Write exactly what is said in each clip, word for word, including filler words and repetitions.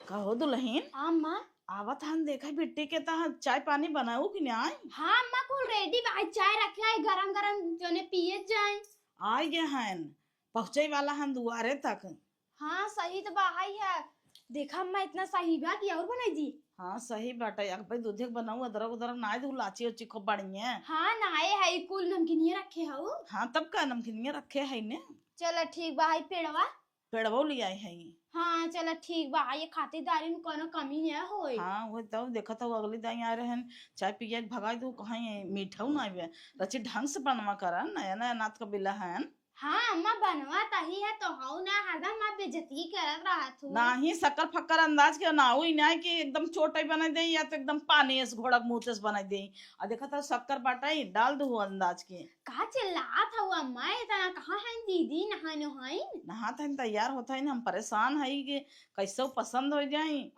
कहो दुलहिन। हाँ, अम्मा। आवत हन, देखा बिट्टी के तहाँ चाय पानी बनाऊ कि नाई? हाँ, अम्मा, कुल ready बा। चाय रखे है, गरम गरम जने पिए जाए। आइ गए हन, पहुँचे वाला हन दुआरे तक। हाँ, सही तो बा, हाई है। देखा अम्मा, इतना सही बा कि और बनाई दी। हाँ, सही बाटे। अबे दूधे के बनाऊ, अदरक उदरक नाई दू, लाची उची खूब बढ़िया। हाँ, नाए है, कुल नमकीनिया रखे हऊ। हाँ, तब का नमकीनिया रखे है ने। चला ठीक बा, हाई पेड़वा। पेड़वो ले आए है। हाँ, चला ठीक बा, ये खातिरदारी में कोनो कमी नहीं होई। हाँ, वो तब देखत हऊ, अगली दाई आ रहे हैं, चाय पिए के भगाई दू, कहीं मीठऊ ना आवे। रची ढंग से बनवा करा, नया नया नात का बिला है। हाँ अम्मा, बनवा तही है तो हऊ ना, हरदम अम्मा बेइज्जती करत रहत हूँ। नाही, शक्कर फक्कर अंदाज के ना होई ना कि एकदम चोटई बनाई दे या तो एकदम पानी एस घोड़क मुँह तेस बनाई दे। आ देखा था शक्कर बाटा ही डाल दू अंदाज के। का चिल्लात हऊ अम्मा, इतना कहाँ है दीदी, नहानो है? नहात है, तैयार होत है, हम परेशान है कि कैसे पसंद हो जाई।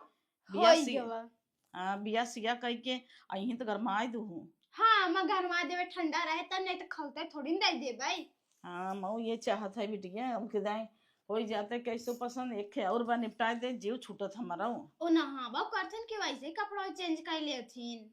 बिया होई सी-, गवा। आ, बिया सिया कह के अइहीं तो गरमाए दू हूँ। हाँ अम्मा, गरमा देवे, ठंडा रहे तब, नहीं तो खलते थोड़ी न दे देबै। हाँ, मऊ ये चाहत है बिटिया, अब के दाई होई जाते कैसो पसंद, एक खे और बा निपटाए दे, जीव छूटत हमारा। ओ नहावा करथन के वैसे कपड़ा change कर लेथिन।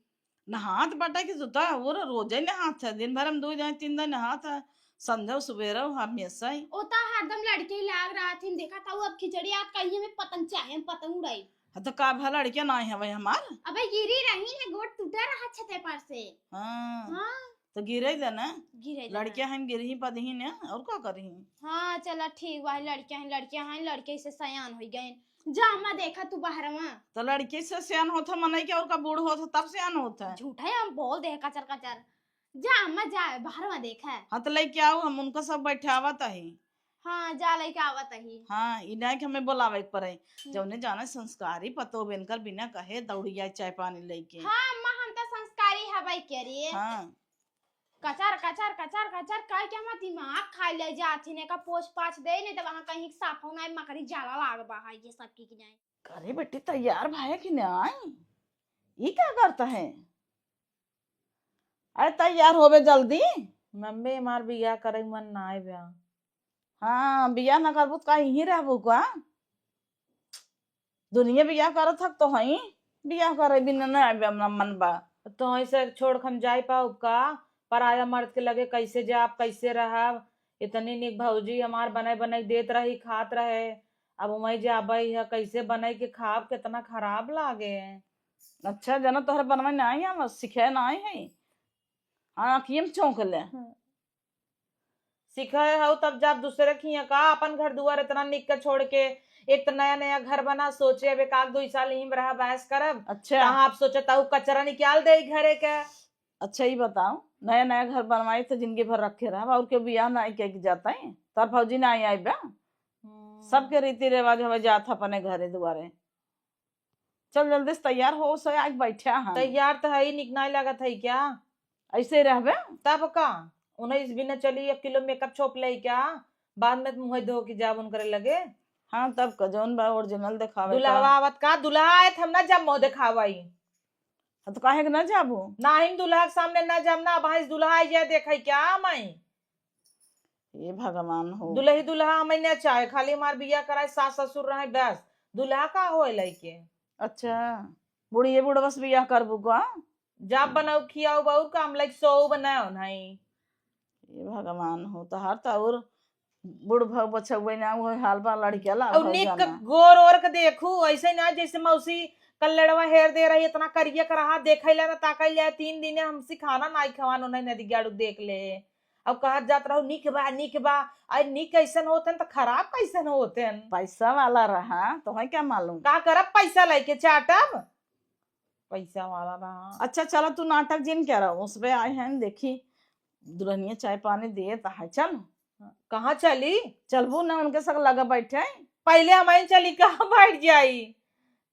नहात बाटा कि जूता और रोजे नहात है, दिन भर हम दो जाए तीन दिन नहात है, संध्या सुबेरा हमेशा ही। ओ ता हरदम लड़के ही लाग रहथिन, देखा था वो अब खिचड़ी आज कहिए में पतंग चाहे हम पतंग उड़ाई। हाँ, तो का भा लड़के ना हवे हमार? अबे गिरी रही है, गोड़ टूटा रहा छते पर से। हाँ। हाँ। तो गिरे दे ना। गिरे दे लड़के ना। हैं, गिरही पदही ने, और का करही? हाँ, चला ठीक बा, लड़के हैं, लड़के हैं, लड़के से सयान हो गए। जा अम्मा, देखा तू बहरवा। तो लड़के से सयान होत है, मनई के और का बूढ़ होत है, तब सयान होत है। झूठा है, हम बोल दे कचर कचर। जा अम्मा, जा बहरवा देखा। हाँ, तो लेके आओ, हम उनका सब बैठावत है। हाँ, जा लइके आवत ही। हाँ, ई नाहीं कि हमें बोलावे के पड़े। हम्म। जौने जाने संस्कारी पतोह बेनकर बिना कहे दौड़िया चाय पानी लइके। हाँ, अम्मा, हम तो संस्कारी हबै के रे। हाँ। कचर, कचर, कचर, कचर कह के हमार दिमाग खाइ ले जात ही, ने का पोछ पाछ दे, नहीं तो वहाँ कहीं साफो ना मकड़ी जाला लाग बा है ये सब की, की नहीं। अरे बेटी, तैयार भाई कि नहीं? ई का करता है? अरे तैयार होबे जल्दी। मम्मी, हमार बियाह करे के मन नाई बा। हाँ, बियाह ना करबू त का यहीं रहबू का? दुनिया बियाह करत हक तो हई, बियाह करे बिना ना आबे हमरा मन बा। तो ऐसे छोड़ के हम जाई पाउब का? पराया मर्द के लगे कैसे जाब, कैसे रहब? इतनी निक भौजी हमार बनाई बनाई देत रही, खात रहे, अब वहीं जाबे है, कैसे बनाई के खाब, कितना खराब लागे। अच्छा, जना तोहरे बनवाई ना आई, हम सीखे ना आई है। हाँ, अखिए में चौंक ले। हम्म। सीखे हऊ तब जाब दूसरे के हियां का, अपन घर दुआर इतना निक के छोड़ के, एक तो नया नया घर बना, सोचे अब एक आध दुई साल यहीं में रहा बहस करब। अच्छा। कहाँ आप सोचत हऊ कचरा निकाल दे घरे के। अच्छा, ई बताओ, नया नया घर बनवाई तो जिंदगी भर रखे रहब, और के बियाह ना के जाता है, तार भौजी ना आई, आई बा। हम्म। सबके रीति रिवाज हवे, जात अपने घरे दुआरे। चल जल्दी से तैयार हो, से आके बैठा हम। तैयार तो है ही, निक नाई लागत है क्या? ऐसे रहबे? तब का? उन्नीस बिना चली, एक किलो मेकअप छोप ले क्या? बाद में मुँह धो के जाब उनकरे लगे। हाँ, तब का, जौन बा ओरिजिनल देखावे का। दुल्हवा आवत का? दुल्हा आए त हम ना जाब मुँह देखावाई। हाँ, तो काहे के ना जाबू? ना, हम दुल्हा के सामने ना जाब ना, भैंस दुल्हा आई जाए देखे क्या माई? हे भगवान हो। दुलही दुलहा हमें ना चाहे, खाली हमार बियाह कराए, सास ससुर रहे बस। दुलहा का होए लइके? अच्छा, बुढ़िए बुढ़वा से बियाह करबू का? जाब बनाऊ खियाऊ बाउर काम लाइक सो बनाओ नहीं। हे भगवान हो, तोहार तो और बुढ़ भग बछउए ना, वो हाल बा लड़किया ला और भग नीक जाना। गोर ओर के देखू, ऐसे ना जैसे मौसी कल्लड़वा हेर दे रही, इतना करिया के रहा, देखै ला ना ताकै ला, तीन दिन हमसे खाना नाई खवान, उन्हें नदी गाड़ू देख ले। अब कहत जात रहो, "निक बा, निक बा।" अरे निक कैसन होत हन, त खराब कैसन होत हन? पैसा वाला रहा, तोहे क्या मालूम? का करब पैसा लइके, चाटब? पैसा वाला रहा। अच्छा, चलो, तू नाटक जिन क्या रहो, उस पे आए हैं, देखी, दुल्हनिया चाय पानी दिए त है, चल। कहाँ चली? चलबू ना, उनके संग लगे बैठे। पहले हम ही चली, कहाँ बैठ जाई?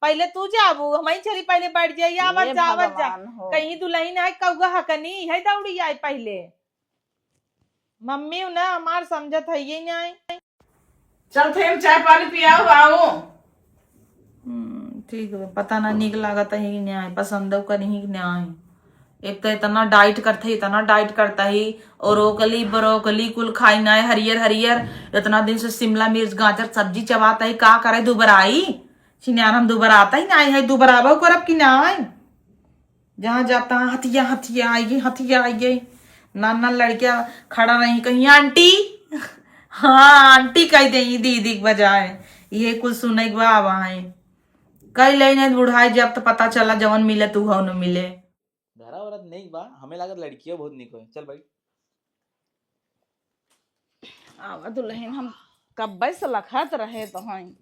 पहले तू जाबू, हम ही चली, पहले बैठ जाई, आवत हे जावत जा। भगवान हो। कहीं दुल्हन है, कौआ हकनी, है दौड़ी आई पहले। मम्मी ना हमार समझत है ये नहीं। चल थे, हम चाय पानी पियाओ, आओ। हम्म, ठीक बा, पता ना नीक लागत है कि नहीं, पसंद करी कि नहीं। एक तो इतना डाइट करता ही, इतना डाइट करता ही, और ब्रोकली, ब्रोकली कुल खाई ना है, हरियर हरियर। इतना दिन से शिमला मिर्च, गाजर, सब्जी चबाता ही, का करे दुबराई? छिनार हम दुबरात ही नाहीं है, दुबराबो करब कि नाहीं? जहाँ जाब तहाँ हथिया, हथिया आइए, हथिया आइए। नान नान लड़किया खड़ा रही, कहीं, "आंटी।" हाँ, आंटी कहि देई दीदी के बजाय। इहे कुल सुनइ के बा आवा है। कहि लेई नाहीं, बुढ़ाई जाब त पता चला, जवन मिले त उहउ न मिले। घरा औरत नीक बा, हमें लागत लड़कियो बहुत नीक होई। चल भाई। आवा दुलहिन, हम कब्बे से लखत रहे तोहई।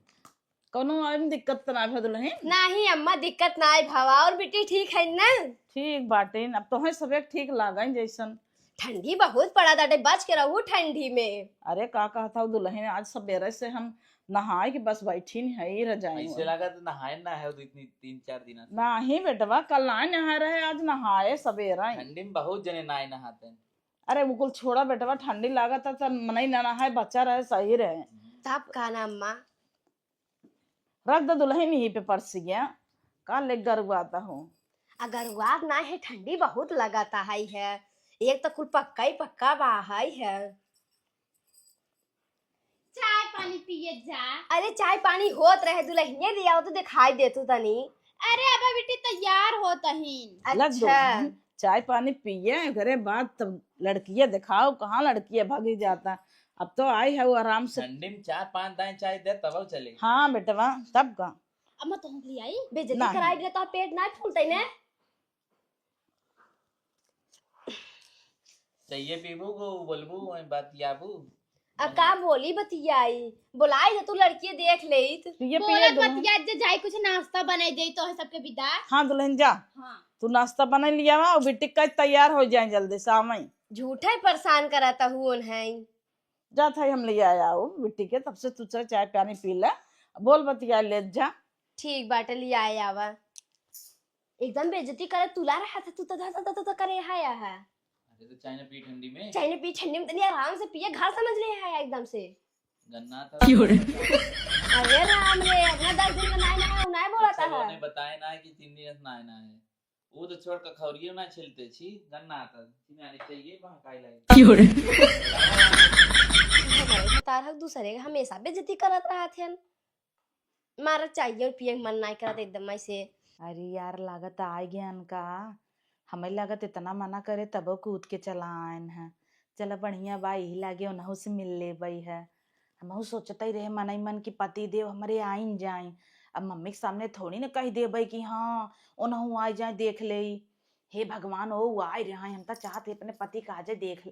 कउनो अउर दिक्कत त नाहीं भा दुलहिन? नाहीं अम्मा, दिक्कत नाहीं भवा। अउर बिट्टी ठीक है न? ठीक बाटिन। अब तोहई सबेक ठीक लागइ जइसन। ठंडी बहुत पड़त बाटे, बच के रहू ठंडी में। अरे का कहत हउ दुलहिन, आज सबेरे से हम नहाइ के बस बइठिन हई रजाई में। अइसे लागत नहाए ना है दो तीन, तीन चार दिन से। नाहीं बेटवा, कल नाहीं नहाए रहे, आज नहाए सबेरे। ठंडी में बहुत जने नाहीं नहाते हैं। अरे उ कुल छोड़ा बेटवा, ठंडी लागत है त मनई ना नहाए, बच्चा रहे सही रहे। तब का ना अम्मा? रख दे दुलहिन यहीं पे परसिया, का ले गरुआत हो? आ गरुआत ना है, ठंडी बहुत लगत है, है। एक त कुल पक्का ही पक्का बा है, है। चाय पानी पिए जा। अरे चाय पानी होत रहे दुलहिनिया, लियाओ तो देखाई देतू तनी। अरे अबे बिट्टी तैयार होत हीन। लग अच्छा। दुलहिन, चाय पानी पिए, ओकरे बाद तब लड़किया देखाओ, कहाँ लड़किया भागी जाता। अब तो आई है वो आराम से। ठंडी में चार पाँच दाई चाय दे तब चले। हाँ बेटवा, तब का। अब मैं तोहके लियाई। बेइज्जती ना। कराई बिना तो पेट ना फूलते ने। चाहिए पीबू को बोलबू, वहीं बतियाबू। अब का बोली बतियाई? बोलाई जे तू लड़किए देख लेइत। पिए, पिए बोलत दुलहिन। बतियात जे जाई कुछ नाश्ता बनाई देई तोहे सबके विदा। हाँ दुलहिन जा। हाँ। तू नाश्ता बनाई लियावा और बिट्टी का तैयार होइ जाए जल्दी से आवई। झूठे परेशान करत हुन हैं। जात है हम लियाए आओ बिट्टी के, तब से तू चाय, चाय पानी पी ले, बोल बतिया ले जा। ठीक बाटे, लियाए आवा। एकदम बेइज्जती करे तुला रहा था तू तो, तो, तो, तो, तो करे हाया है। अरे तो चाय ना पी ठंडी में। चाय ना पी ठंडी में, तनी आराम से पिए, घर समझ ले है एकदम से। गन्ना था। क्यों रे? अरे राम रे, अपना दस दिन का नाय ना है, नाय बोला था। अच्छा, उन्हें बताए ना कि तीन दिन से नाय ना है। वो तो छोड़, कखौरियो ना छिलते छी, गन्ना आता। छिनारे चाहिए, वहाँ काई लाई। क्यों रे? हमारे भतार हक दूसरे के हमेशा बेइज्जती करत रहत हन। मारा चाहिए और पिए के मन नाय करत एकदम ऐसे। अरे यार, लागत आइ गयन का? हमें लागत इतना मना करे तबो कूद के चला आयन है। चला बढ़िया बा, यही लागे उनहु से मिल लेबई है। हमहू सोचत ही रहे मनई मन कि पति देव हमरे आइन जाए। अब मम्मी के सामने थोड़ी न कह देबई कि हाँ, उनहु आइ जाए देख लेई। हे भगवान, ओ, उ आइ रहे हैं, हम त चाहत ही अपने पति का आजे देख ले।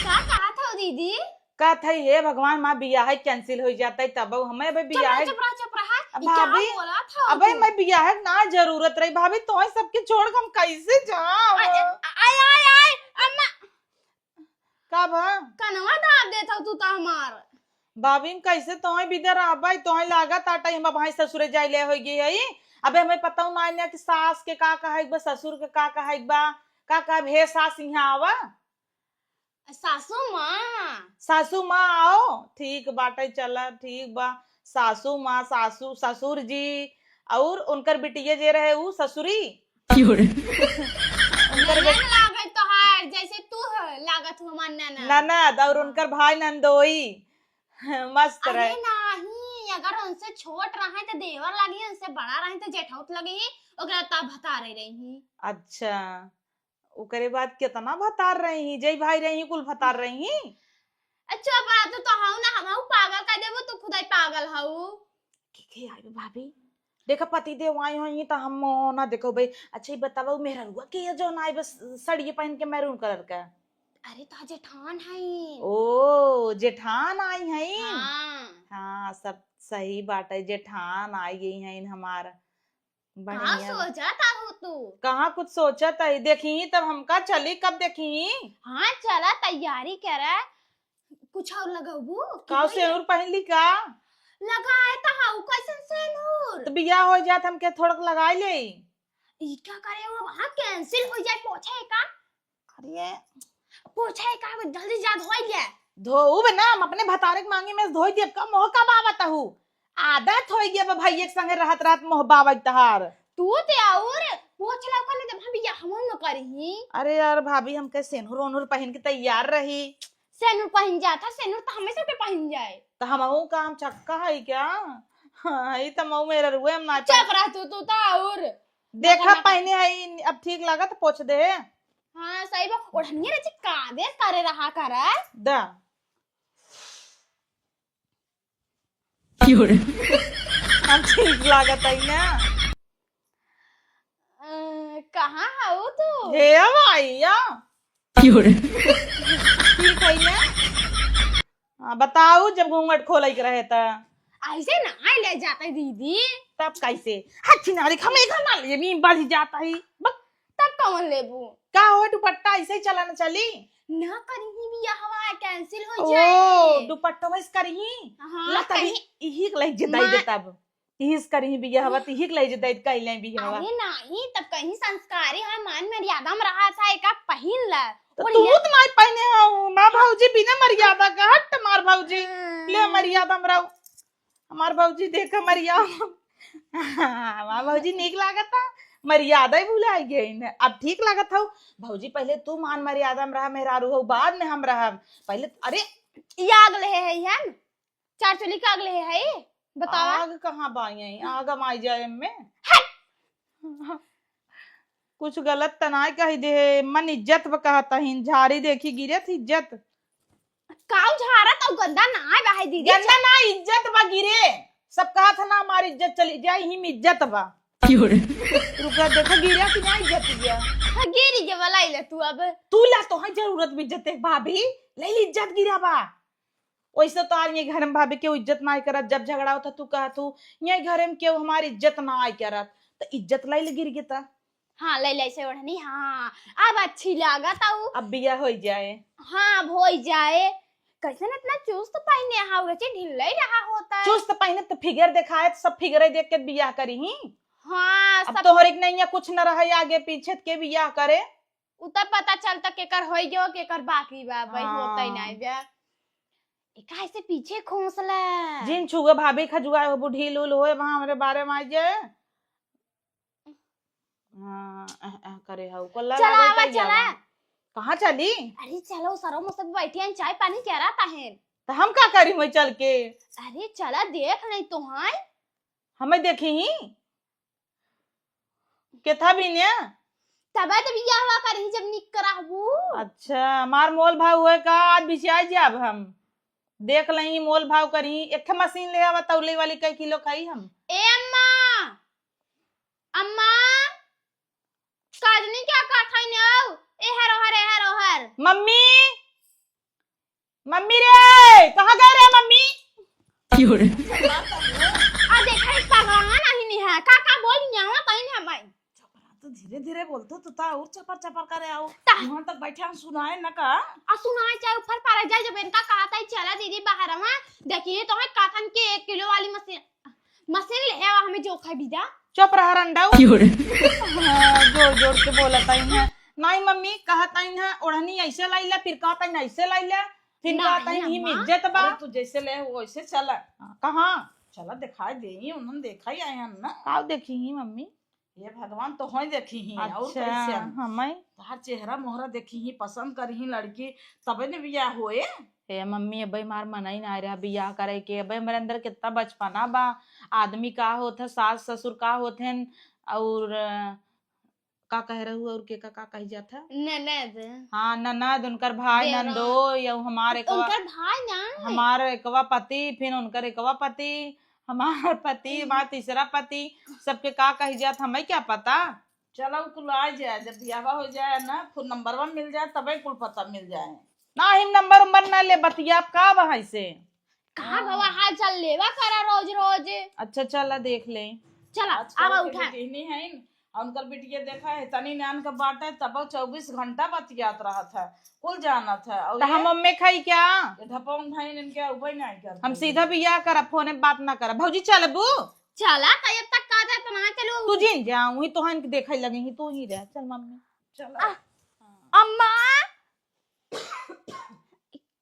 का कहत हो दीदी? कहत है, हे भगवान, माँ बियाह cancel होइ जाता है तब हमें अबे चुप रहा, बियाह चुप रहा, चुप रहा। अब ई का भाभी, बोलत हो अबे तू? मैं बियाह ना जरूरत रही भाभी, तोहे सबके छोड़ के हम कैसे जाओ? आय, आय, आय, आय, अम्मा। का भा? कनवा दाब देत हऊ तू त हमार। भाभी, हम कैसे तोहे बिदा रहबै? तोहे लागत आटा हम अब भाई ससुरे जाए ले होइ गई है। अबे हमें पता ना है कि सास के का कहे बा, ससुर के का कहे बा, का कहब, "हे सास, यहाँ आवा।" सासू माँ। सासू माँ आओ, ठीक बाटे, चला, ठीक बा। सासू माँ, सासू, ससुर जी, और उनकर बिटिया जे रहे ऊ ससुरी। उनकर ननद लागत तोहार, जैसे तू ह, लागत हो हमार ननद। ननद और हाँ। उनकर भाई नंदोई। मस्त अरे रहे। नहीं, अगर उनसे छोट रहे त देवर लगी, उनसे बड़ा रहे त जेठौत लगी, ओकरा तब भतारे रही। अच्छा, ओकरे बाद कितना भतार रही, जय भाई रही, कुल भतार रही। अच्छा, अब तू तो हऊ ना, हमहू पागल कर देबो, तू खुदाई पागल हऊ। के, के आइबे भाभी? देखा पति देव आए होई त हम ना देखो भाई। अच्छा, ये बतावा, उ मेहररुआ के ये जौन आइबे स-, सड़िए पहन के maroon colour का? अरे, तो जेठान है। ओ, जेठान आई हैं? हाँ। हाँ, सब सही बात है, जेठान आई गई हैं हमार। कहाँ बढ़िया बा। सोचत आहू तू? कहाँ कुछ सोचत है, देखी तब हमका चली, कब देखी? हाँ, चला, तैयारी करा। कुछ और लगबू? का सेनुर पहन ली का? लगाए त हऊ, कैसन सेनुर? तो बियाह हो जात, हमके थोड़क लगाए ले। ई का करे, वो वहाँ cancel हो जाए, पोछे का? अरे। पोछे का, जल्दी जा धोई ले। धोउब ना, हम अपने भतारे के मांगी में धोई देब का, मोह का बावत हऊ? आदत होई गया बा भैया के संगे रहत रहत मोह बावत तहार। तू ते और पोछ लौका नहीं देब, हम बियाह हम न करही। अरे यार भाभी, हमके सेनुर ओनुर पहन के तैयार रही। सेनुर पहिन जात है, सेनुर तो हमेशा पे पहिन जाए। तो हमहू का हम छक्का है क्या? हाँ, ई तो मऊ मेरा रुए हम ना चुप रह तू, तू तो और देखा ना, ना। पहने है, अब ठीक लागत, पोछ दे। हाँ, सही बा। ओढ़निया रे जी, का दे करे रहा कर। दा। क्यों रे? हम ठीक लागत है ना? अ, कहाँ हऊ तू? हे भैया। क्यों रे? ठीक है ना? हाँ, बताऊ, जब घूंघट खोले के रहे त। ऐसे ना ले जाते दीदी। तब कैसे? हथी नारी, हम एक ना लेबी, बज जाता ही। बक। तब कौन लेबू? का हो, दुपट्टा ऐसे ही चला न चली? ना करिही बियाहवा, cancel हो ओ, जाए। दुपट्टा वैसे करिही? हाँ, ला तभी कहीं इही के लई जे दई दे मा- तब। इही से करिही बियाहवा, त इही के लई जे दई कइले बियाहवा। अरे नाही, तब कहीं संस्कारी है, मान मर्यादा में रहा था, एका पहिन ला। तो और तू ये तो नहीं पहने हो, माँ भौजी बिना मर्यादा का, हट मार भौजी। हम्म। ले मर्यादा में रहो। हमार भौजी देख मर्यादा। हमार भौजी नीक लागता, मर्यादा ही भुलाइ गई न। अब ठीक लागत हौ भौजी, पहले तू मान मर्यादा में रहा, मेहरारू हौ, बाद में हम रहब। पहले, अरे, ई आग लेहे है हम, चार चोली के आग लेहे है, बतावा। आग कहाँ बाई है? आग हम आई जाए में। हट! कुछ गलत त नाय कही दे, मन इज्जत ब कहत हिन, झारी देखी गिरे थी इज्जत। काऊ झारा तो गंदा ना आय बा है दीदी। गंदा ना, इज्जत बा गिरे। सब कहत ह ना हमार इज्जत चली जाई, हिम इज्जत बा। क्यों रे? रुका, देखो गिरे कि ना इज्जत गिरा। हाँ, गिरी के वाला इला तू अब। तू ला तो है जरूरत भी इज्जत है भाभी, ले ली इज्जत गिरा बा। वैसे तो आज ये घर में भाभी के इज्जत ना करत, जब झगड़ा होता तू कहत हूँ, ये घर में केहू हमारी इज्जत ना आय करत, तो इज्जत लाई ले गिर गे ता। हाँ, ले ले से ओढ़नी, हाँ, अब अच्छी लागत आऊ। अब बियाह होई जाए। हाँ, अब होई जाए। कैसन इतना चुस्त पहिने हा, उरची ढिल्लई रहा होता है। चुस्त पहिने तो फिगर देखाए, तो सब फिगरे देख के बियाह करी ही। हाँ, अब सब तोहरे के नहीं है, कुछ न रहे आगे पीछे के बियाह करे। उ तब पता चलता केकर होई गयो, केकर बाकी बा, भाई हाँ। होता ही नहीं बा। ए, काहे से पीछे खोसला? जिन छुए भाभी खजुआए हो, बुढ़ील उल होए, वहाँ हमरे बारे में आई जाए। हाँ, अह, अह करे हऊ, कोल्ला चला लागल आवा, तई चला। जावा। कहाँ चली? अरे चलो, सरो में सब बैठे हैं, चाय पानी क्या रहता है? तो हम का करी वही चल के? अरे चला, देख नहीं तो हैं। हमें देखी ही? केथा बिन्या? तबे तो बियाहवा करही जब निक रहबू। अच्छा, हमार मोल भाव हुए का, आज बिछिया जाब हम। देख लही मोल भाव करी, एक ठे मशीन ले आवा तौले वाली, कई किलो खाई हम। ए अम्मा, अम्मा, काजनी क्या का खाई ने आओ? ए हर ओहर, ए हर ओहर। मम्मी, मम्मी रे, कहाँ गए रे मम्मी? क्यों रे? आ देखा, एक पगला नहीं है। का, का बोल न्यावा तई ने हमाई। चुप रह, तू धीरे धीरे बोल, तू, तू ता और चपर चपर करे आओ। ता- वहाँ तक बैठे हम सुनाए न का? आ सुनाए चाहे ऊपर पारा जाए, जब इनका कहा था, "चला दीदी बाहर आवा, देखिए तो है काथन के एक किलो वाली मशीन।" मशीन ले आवा, हमें जो खाए बिदा। चुप रहा रंडा। क्यों रे? हाँ, जोर जोर के बोलत आई है। नहीं मम्मी, कहत आई है, ओढ़नी ऐसे लाइला, फिर कहत आई ऐसे लाइला, फिर नहीं कहत आई हिम अम्मा। इज्जत बा। अरे तू जैसे ले हो वैसे चला। कहाँ? चला दिखाई दे, उन्होंने देखा ही आए हैं ना। का देखी ही मम्मी? ये भगवान तो होई देखी ही, और अच्छा, कैसे हम? हमें? तोहार चेहरा मोहरा देखी ही, पसंद करी ही लड़की, तबे ने बियाह होए। ए मम्मी, अबे हमार मन ही ना रहा बियाह करे के। अबे हमारे अंदर कितना बचपना बा, आदमी का होत है, सास ससुर का होत हैं, और, अ, का कह रहू, और के का, का कही जात है? ननद। हाँ, ननद, उनकर भाई, देवरा। नंदो, या हमार एकवा, उनकर भाई ना। हमार एकवा पति, फिर उनकर एकवा पति, हमार पति, हम्म। हमार तीसरा पति, सबके का कही जात, हमें क्या पता? चलो, कुल आ जाए, जब बियाहवा हो जाए ना, फोन नंबरवा मिल जाए, तबे कुल पता मिल जाए। ना, हिम नंबर उम्बर ना ले, बतिया आप का बा है से? का हाँ। बाबा हाल चाल लेवा करा रोज रोज? अच्छा, चला देख ले। चला, आजकल आवा के उठा। बिटिहनी है न, और उनकर बिटिया देखा है, तनी नान का बाटे, तब चउबीस घंटा बतियात रहत है, कुल जानत है। और तो ये हम मम्मी खाई क्या? ये ढपोंग भाई इनके उबे नहीं करते। हम सीधा बियाह करब, फोने बात ना करब। भौजी चलबू? चला, तब तक का जाए, तो ना चलो। तू जिन जा, वही तो हन देखे लगे ही, तू ही रह, चल मम्मी। चला। आ, अम्मा,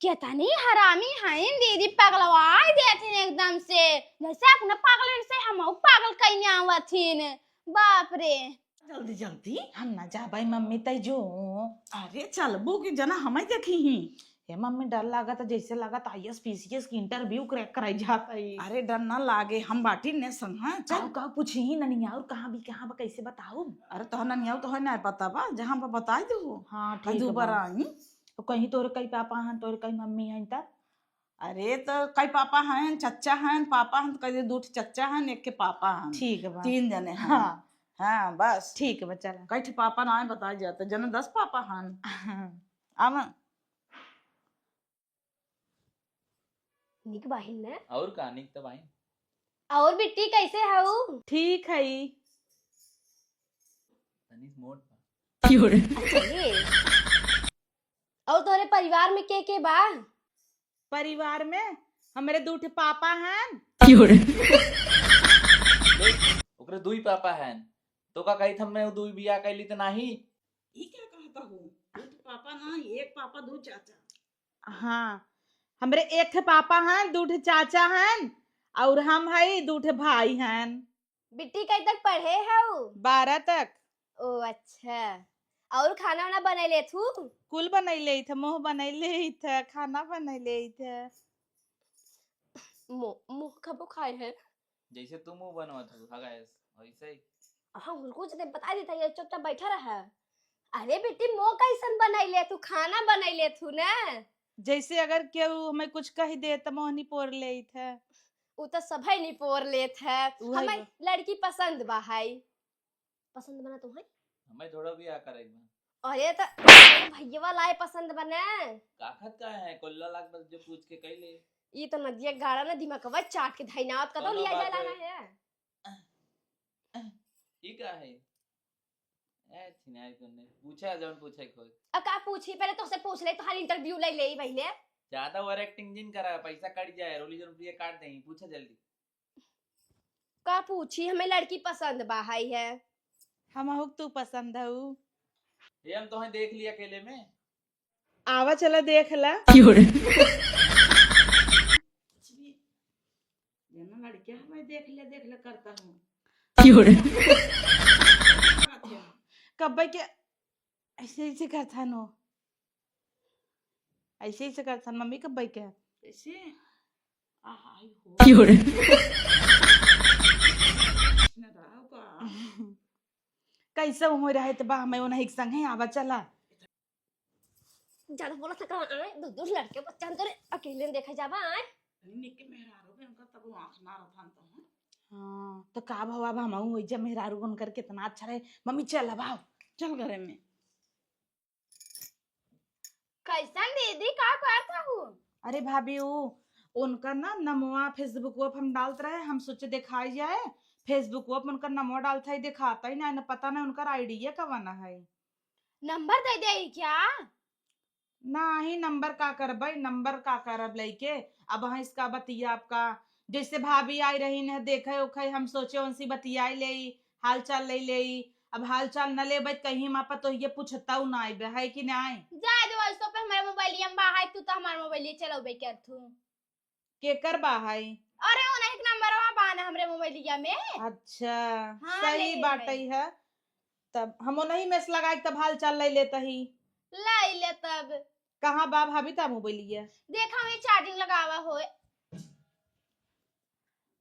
केतनी हरामी हईन दीदी, पगलवाई देथिन एकदम से, जैसे अपना पागलन से हमहू पागल कइने आवथिन। बाप रे। जल्दी, जल्दी। हम ना जाबै मम्मी, तै जो। अरे चलबू कि जना हमें देखी ही। ए मम्मी, डर लागत, जैसे लागत आईएएस पीसीएस की इंटरव्यू क्रैक कराई जात है। अरे डर ना लागे, हम बाटी ने संग, हाँ, चल। काऊ, काऊ पूछी ही ननिया, और कहाँ भी, कहाँ बा, कैसे बताऊ? अरे तोहर ननिया तो है ना पता बा, जहाँ बा बताई दू। हाँ, ठीक बा। दोबारा आई। तो कहीं तोरे कई पापा हैं, तोरे कई मम्मी हैं, तब? अरे तो कई पापा हैं, चच्चा हैं, पापा हैं तो कह दे दू ठे चच्चा हैं, एक के पापा हैं। ठीक बा। तीन जने हैं। हाँ। हाँ, बस। ठीक बा, चला। कई ठे पापा ना आए बताई जाते, जने दस पापा हैं। हाँ। आवा। निक बाहिन ने? और का निक त बाहिन। और बिट्टी कैसे हऊ? ठीक है। तनी मोट बा। अच्छा, ये। और तोरे परिवार में के के बा? परिवार में हमरे दू ठे पापा हैं। देख, ओकरे दुई पापा हैं, तो का कही थमने दुई बियाह कैली त नाही? ई क्या कहता हूँ? दू ठे पापा ना, एक पापा, दू चाचा। हाँ, हमरे एक ठे पापा हैं, दू ठे चाचा हैं, और हम हई, दू ठे भाई हैं। बिट्टी कई तक पढ़े हऊ? बारह तक। ओ अच्छा, और खाना वाना बनाई लेत हू? कुल बनाई लेत है, मोह बनाई लेत है, खाना बनाई लेत है। मो-, मोह कबो खाए है? जैसे तू मुंह बनवत हू, हगायस, वैसे ही। हाँ, उनको जदे बता देता, ये चुपचाप बैठा रहा। अरे बेटी, मोह कैसन बनाई लेत हू, खाना बनाई लेत हू ना। जैसे अगर केहू हमें कुछ कह दे त मोह निपोर लेत है। उ त सभे निपोर लेत है। उहे हमें बा। लड़की पसंद बा है। पसंद बना तो है? हमें थोड़ा भी आ करे बा। अरे त भैया वाला है पसंद बने। काखत का है, कोल्ला लाग बस जो पूछ के कह ले। ई तो नदिया गाड़ा ना दिमागवा चाट के धैनावत कदो कौनो लिया बात जाला है। ना है। ई का है? ए, छिनार कोने। पूछा जौन पूछे के होई। अब का पूछी? पहले तोसे पूछ ले, तोहार इंटरव्यू ले ले पहले। ज्यादा ओवर एक्टिंग जिन करा, पैसा कट जाए, रोली जौन प्रिय काट देही। पूछा जल्दी। का पूछी? हमें लड़की पसंद बा, हाई है। हमहू के तू पसंद हऊ। ये हम तोहे देख लिया अकेले में। आवा चला देख ला। क्यों रे? कुछ भी। ये ना लड़कियां हमें देख ले, देख ले करता हूँ। क्यों रे? कब्बे के ऐसे, ऐसे करता नो। ऐसे, ऐसे करता न मम्मी कब्बे के। ऐसे? आहाई हो। क्यों रे? न रहा होगा। कैसे हो रहे त बा, मैं उन्हें एक संग है, आवा चला। ज्यादा बोला था का, आए, दो, दो लड़के बच्चा अंदर अकेले में देखा जावा, आए। निक के मेहरारू के उनका तब आँख ना रहता तो, हाँ। हाँ, तो का भवा, अब हमहू होई जा मेहरारू उनकर कितना अच्छा रहे। मम्मी चल अब आओ। चल घरे में। कैसन दीदी, का करत हऊ? अरे भाभी, उ उनकर ना नमवा Facebookवा पे हम डालत रहे, हम सोचे देखाई जाए। Facebookवा पे उनकर नमवा डालत है, देखाता ही ना, ना पता ना उनकर आईडिया कवन है। नंबर दे दे क्या? नाही, नंबर का करबै, नंबर का करब लइके? अब हाँ, इसका बतिया आपका, जैसे भाभी आई रही न, देखे उखे, हम सोचे उनसे बतियाई लेई, हाल चाल ले लेई। अब हाल चाल न लेबै त कहीं माँ पतोहिए पूछतौ ना आइबे, है कि नाई? जाए दे, वैसो पे हमारे मोबाइलिया में बा है, तू तो हमारे मोबाइलिया चलौबे करथू। केकर बा है? अरे, ओनही के नंबरवा बा ना हमरे मोबाइलिया में। अच्छा, हाँ, सही ले बात है। है। तब हम ओनही में से लगाई, तब हाल चाल ले लेत ही। ले ले तब। कहाँ बा भाभी ता मोबाइलिया? देखा, वही चार्जिंग लगावा होए।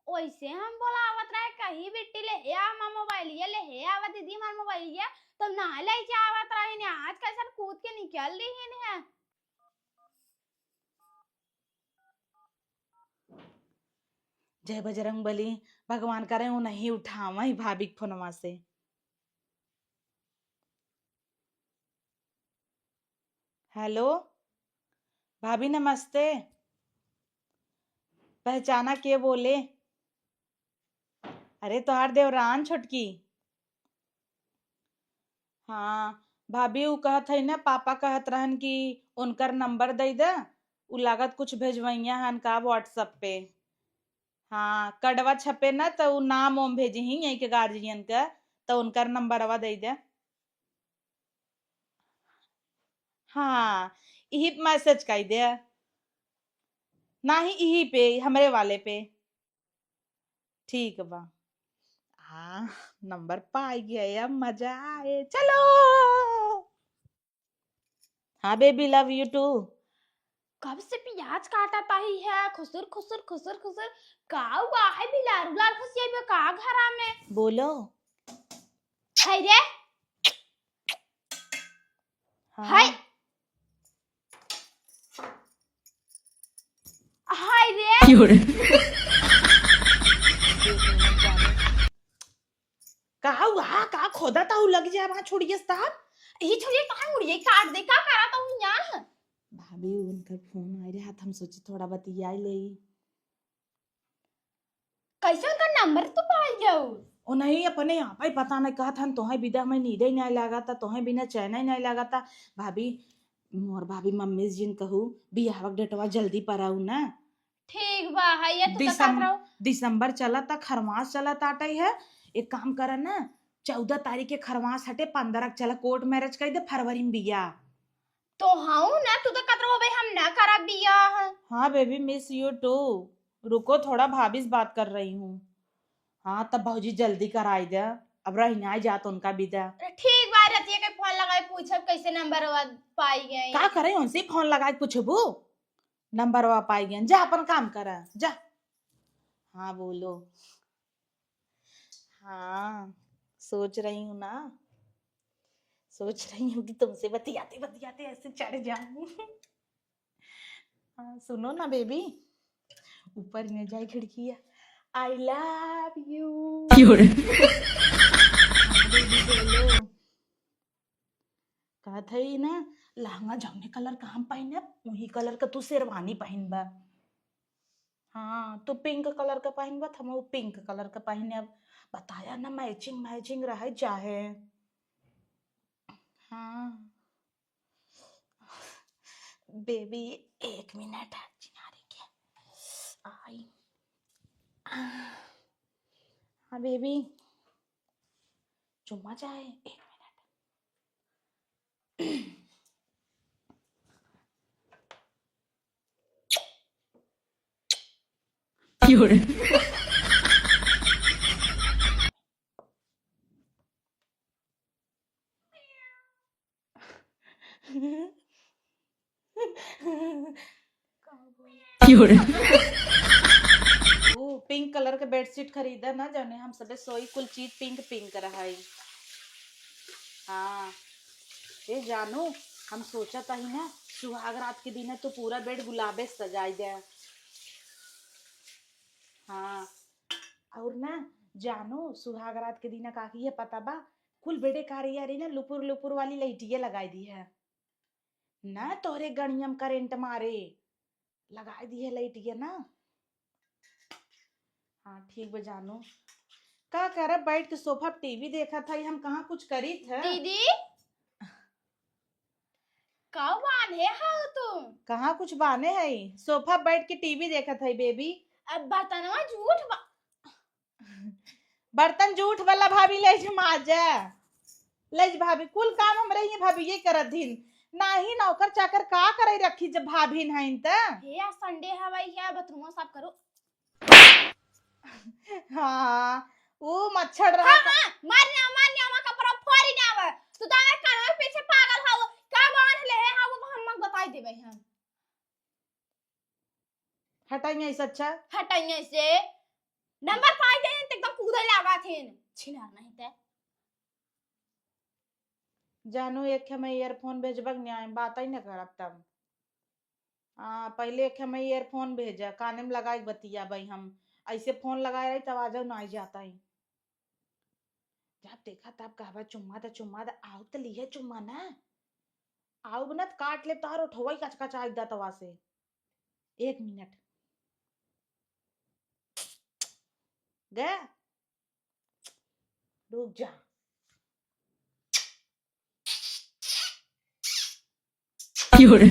ओइसे हम बोलावत रहे, कही बिट्टी ले हे आवा मोबाइलिया, ले हे आवा दीदी हमार मोबाइलिया, तब ना लेके आवत रहे ने, आज कैसन कूद के निकल रही है। जय बजरंग बली, भगवान करे उनही उठावै भाभी के फोनवा से। हेलो, भाभी नमस्ते। पहचाना के बोले? अरे तोहार देवरान छोटकी। हाँ, भाभी उ कहत है ना, पापा कहत रहन कि उनकर नंबर दे दे, उ लागत कुछ भेजवैया हन का WhatsApp पे। हाँ, कार्डवा छपे ना त उ नाम ओम भेजही यहीं के गार्जियन के, त उनकर नंबरवा दे दे। हाँ, इही पे मैसेज कई दे। नाही, इही पे, हमरे वाले पे। ठीक बा। हाँ, नंबर पाई गया, अब मजा आए। चलो। हाँ baby, love you too। कब से पियाज काटत आही है, खुसुर खुसुर खुसुर खुसुर। का हुआ है, बिलार उलार घुसिया बे का घरा में? बोलो। हाय रे। हाँ। हाय। हाय रे। क्यों रे? का हुआ? का खोदा ताऊ लग जाए वहाँ छुड़िए साहब? यही छुड़िए कहाँ मुड़िए काट दे, का करा ताऊ यहाँ? भाभी, उनकर फोन आए रहे, हम सोचे थोड़ा बतियाई ले। कैसे उनका नंबर तू पाई जाऊ? ओ नहीं, अपने आप ही पता नहीं कहत हन, तोहे बिदा में नींदे नहीं लागता, तोहे बिना चैन ही नहीं लागता। भाभी, मोर भाभी मम्मी जिन कहू, बियाह के डेटवा जल्दी पराऊ ना। ठीक बा, है ये तू तो दिसम-, कहत रहो। दिसंबर चलत, खरमास चलत आटे है। एक काम कर ना, चौदह तारीख के खरमास हटे, पन्द्रह के चला कोर्ट मैरिज कर दे, फरवरी में बियाह। तो हऊ ना, तू तो कहत रहो भाई हम ना करब बियाह। हाँ baby, miss you too। रुको, थोड़ा भाभी से बात कर रही हूँ। हाँ, तब भौजी जल्दी कराई दे, अब रही ना जात उनका बिदा। अरे ठीक बा, रतिया के फोन लगाई पूछब कैसे नंबरवा पाई गई। का करे, उनसे फोन लगाई पूछबू? नंबरवा पाई गई, जा अपन काम करा, जा। हाँ, बोलो। हाँ, सोच रही हूँ ना, सोच रही हूँ कि तुमसे बतियाते बतियाते ऐसे चढ़ जाऊँ। हाँ, सुनो ना baby, ऊपर में जाए खिड़किया, I love you। क्यों रे? हाँ, baby, बोलो। कहत हई ना, लहंगा जौने colour का हम पहिनब, वही colour का तू शेरवानी पहिनबा। हाँ, तू pink colour का पहिनबा, त हम वो pink colour का पहिनब। बताया ना, matching matching रहे चाहे। हाँ। Baby, एक मिनट, चिनारी के आई। हाँ baby, चुम्मा चाहे, एक मिनट। क्यों रे? क्यों रे? वो pink colour के bedsheet खरीदा ना, जौने हम सबे सोई, कुल चीज pink pink रहई। हाँ, ए जानू, हम सोचत हई ना, सुहाग रात के दिन तू पूरा bed गुलाबे से सजाई दे। हाँ, और ना जानू, सुहाग रात के दिन का की है पता बा, कुल बेडे कारी यारी ना लुपुर लुपुर वाली लाइटिये लगाई दी है ना, तोहरे गणियम करंट मारे, लगाई दी है लाइटिये ना। हाँ, ठीक बा जानू, का करब, बैठ के सोफा पे टीवी देखत हई, हम कहाँ कुछ करीत है। दीदी, का बान्हे हऊ तू? कहाँ कुछ बान्हे हई, सोफा बैठ के टीवी देखत हई baby। अब बर्तनवा जूठ बा। बर्तन जूठ वाला भाभी, ले जा माजा, ले जा भाभी, कुल काम हमरे ही भाभी ये करत दिन। नाही नौकर चाकर का करे रखी जब भाभी हईन त। हे, आज Sunday हवाई है, bathroom साफ करो। हाँ, ऊ मच्छर रहा हाँ, त हाँ, मार ना, मार ना, हमार कपड़ा फाड़ी ना आवे। तू तो हमारे कानवा के पीछे पागल हऊ। का बांध ले है, हाँ, वो हम बताई देबे हम। हटाइए इसे, अच्छा? हटाइए इसे। नंबर पाई गए, तो एकदम कूदे लागा थे। छिनार नहीं ते। जानू, एक है मैं earphone भेजबक न्याय, बात ही न करब तब। हाँ, पहले एक हमें earphone भेजा, काने में लगाए के बतियाबे हम। ऐसे फोन लगाए रही तब आ जाओ, ना आई जाता ही। जब देखा तब कहबा चुम्मा द, चुम्मा द, आओ त लिहे चुम्मा ना। आओ ना त काट ले तार उठवाई कचकचाई दतवा से। एक मिनट। गया? रुक जा। क्यों रे?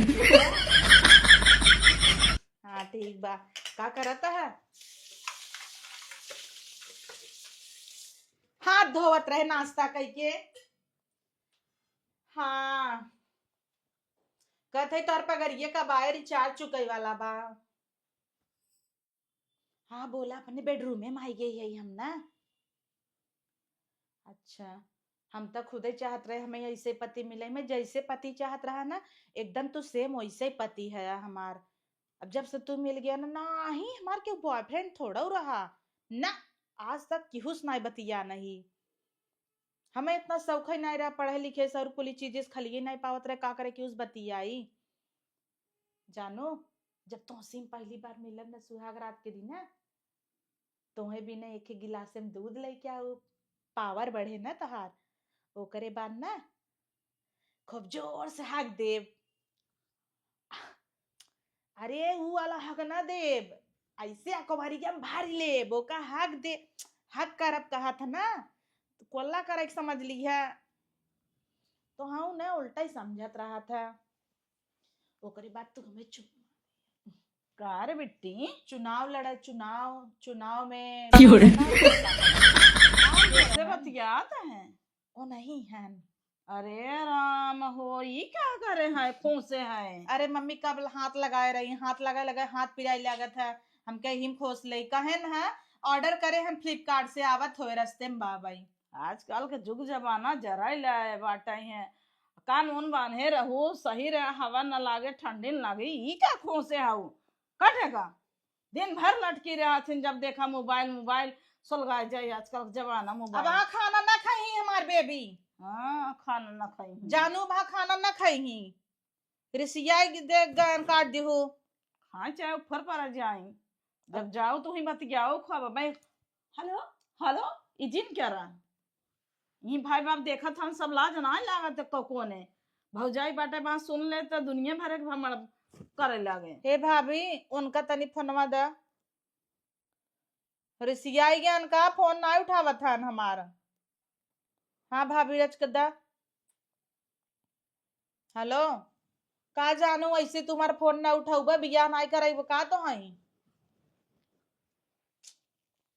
हाँ, ठीक बा। का करत है? हाथ धोवत रहे नाश्ता कइके। हाँ। कहत है तोर पगरिये का बाय recharge चुकई वाला बा। हाँ, बोला, अपने bedroom में आई गई है हम ना। अच्छा, हम तो खुदे चाहत रहे हमें ऐसे पति मिले, मैं जैसे पति चाहत रहा ना, एकदम तू सेम वैसे पति है हमार। अब जब से तू मिल गया ना, ना ही हमार के बॉयफ्रेंड थोड़ा रहा ना, आज तक केहू से नाई बतिया नहीं। हमें इतना शौक ही नाई रहा पढ़े लिखे से, और कुली चीजें खलिए नाई पावत रहे, का करे केहू से बतियाई। जानो, जब तोहसे हम पहली बार मिलन ना सुहाग रात के दिन ना, तोहे बिना एक ही गिलास में दूध लेके आऊ, पावर बढ़े ना तोहार। ओकरे बाद ना खूब जोर से हक देब। अरे, ऊ वाला हक ना देब, ऐसे अकबारी के हम भारी लेब, ओका हक दे, हक करब कहा था ना, तो कोल्ला करे के समझ ली है। तो हाँ ना, उल्टा ही समझत रहा था। ओकरे बाद तू हमें चुप का रे बिट्टी? चुनाव लड़ा, चुनाव, चुनाव में क्यों रे? कैसे बतियात है? ओ नहीं है। अरे राम हो, ई का करे है, खोसे है? अरे मम्मी, कब हाथ लगाए रही, हाथ लगाए लगाए हाथ पिराई लागत है। हम कहे हिम खोस ले, कहे न है, ऑर्डर करे हम फ्लिपकार्ट से, आवत होए रस्ते में बा भाई। आजकल के जुग जमाना जराई लाए बाटे हैं। कानून बांधे रहू, सही रहे, हवा न लागे, ठंडी न लागे, ई का खोसे हऊ? कटेगा। दिन भर लटकी रहथिन, जब देखा मोबाइल, मोबाइल, सुलगाए जाए आजकल के जमाना अब मोबाइल। हाँ खाना ना खाई हमार बेबी। हाँ, खाना ना खाई। जानू भा खाना ना खाई। रिसियाई के दे गान काट दिहू। हाँ, चाहे ऊपर पर आ जाई। जब जाओ तो ही बतियाओ, खब मैं, हेलो, हेलो, ई जिन क्या रहा? ई भाई बाप देखत हन, सब लाज ना लागत है को-, कोने। भौजाई बाटे बात सुन ले तो दुनिया भर के भमड़ करे लागे। हे भाभी, उनका तनी फोनवा दा। रिसियाई गयन का, फोन ना उठावत हन हमार। हाँ भाभी, रच के दा। हेलो, का जानू, ऐसे तुम्हार फोन ना उठाउबा, बियाह नाई कराइबा का तो हई?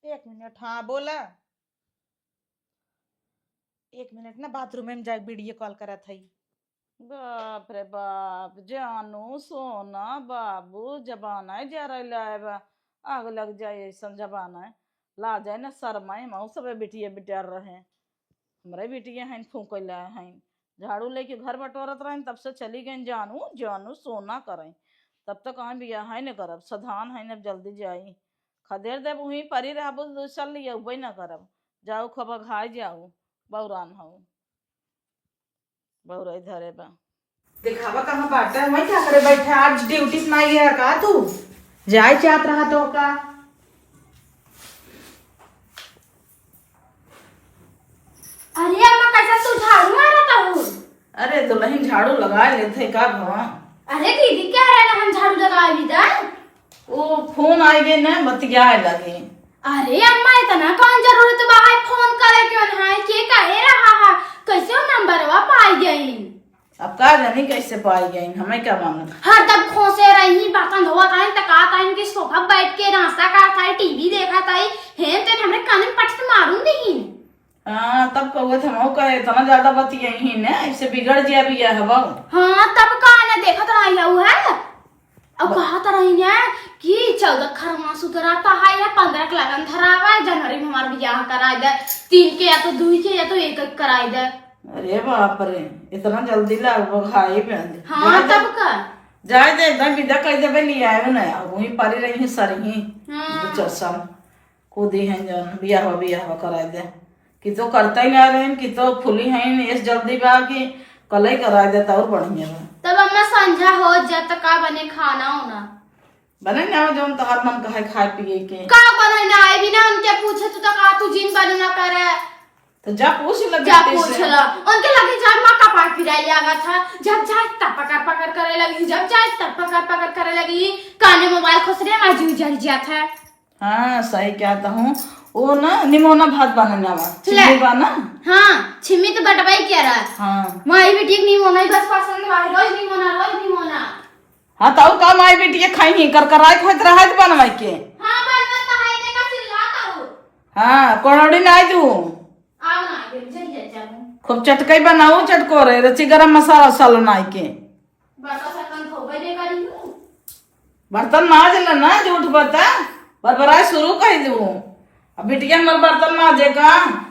एक मिनट, हाँ बोला। एक मिनट ना, बाथरूम में जाए, वीडियो कॉल करत हई। बाप रे बाप, जानू, सोना, बाबू, जमाना है जरा लाए बा, आग लग जाए ऐसन जमाना है। लाजे न शरमाए, हम सबे बिटिया बिटिया रहे। हमरे बिटिया हइन, फूंकइला हइन। झाड़ू लेके घर बटोरत रहन, तब से चली गइन जानू, जानू सोना करइ। तब तक कहाँ बियाह है न करब, सधान है न, अब जल्दी जाई। खदेर देब, उहीं परी रहबो, दूसर लियउबे न करब। जाऊ खबा घाई जाऊ, बौरान हऊ। बौराई धरे बा। देखावा कहाँ बाटे, वहीं क्या करे बैठे, आज ड्यूटी से ना आइए का तू? जाए चाहत रहा तो का? अरे अम्मा, कैसा तू झाड़ू मारत हऊ? अरे दुल्हन, झाड़ू लगा लेते का भवा? अरे दीदी, क्या रहा हम झाड़ू लगावे भी दा? ओ फोन आइ गए ना, बतियाए लगे। अरे अम्मा, इतना कौन जरूरत बा है फोन करे के? ओन है के कहे रहा है, कैसे वो नंबरवा पाई गई? अब का जानी कैसे पाई गई, हमें क्या मालूम। हरदम खोसे रही, बर्तन धोवत आई, त का टाइम के सोफा बैठ के नाश्ता करत आई, टीवी देखत आई, हेन तेन हमरे कान में पट से मारून दीन। हाँ, तब कहुआ था, मऊ कहे, इतना ज्यादा बतियाई ही ने, ऐसे बिगड़ जिया बिया हवा। हाँ, तब का ने देखत रही है वो है। अब ब- कहत रही ने कि चौदह खरमास उतराता है या पन्द्रह के लगन धरावा है, जनवरी में हमार बियाह कराई दे, तीन के या तो दुई के या तो एक एक कराई दे। अरे बाप रे, इतना जल्दी लाग बघाई बंद। हाँ, जाए दे, तब का? जाए दे, एकदम विदा कर देबे, ले आयो ना, अब वहीं परी रही है सरही, हाँ। दो चार साल। कूदी हैं जौन, बियाहवा, बियाहवा कराए दे। कि तो करता ही ना रहेन, कि तो फुली हैं, इस जल्दी बा कि कलई कराए दे, तो और बढ़िया बा। तब अम्मा संझा हो जा, तो का बने खाना होना? बने ना, जौन तोहार मन कहे खाए पिए के। का बने ना, आए भी ना उनके पूछे, तू तो का तू जिन बने ना करे। तो जा पूछ ले जा बेटी पूछ से। ला। उनके लगे जा, माँ का पार फिराई आवा था। जब जाए तब पकड़ पकड़ करे लगी, जब जाए तब पकड़ पकड़ करे लगी। काने मोबाइल खोस रे, मैं जीव जल जात है। हाँ, सही कहता हूँ। वो ना निमोना भात बनाने आवा। ले। छिमी बा ना? हाँ, छिमी तो बटवाई क्या रहा? हाँ। माई बेटी के निमोना ही बस पसंद बा, रोज निमोना, रोज निमोना। हाँ, तो का माई बेटी के खाई ही, कर कराए खात रहा है बनवाई के। हाँ, बनवा तो है, देखा चिल्लाता हूँ। हाँ, कोनोड़ी ना आई तू। आव ना, आगे चल जा, चल। खूब चटकई बनाऊ, चटकोरे, रची गरम मसाला उसाला नाई के। बर्तन सर्तन धोबे नहीं करी हूँ। बर्तन माज ले ना, झूठ बता, बरबराए शुरू कर दू। अब बिटिया हमर बर्तन माजे का?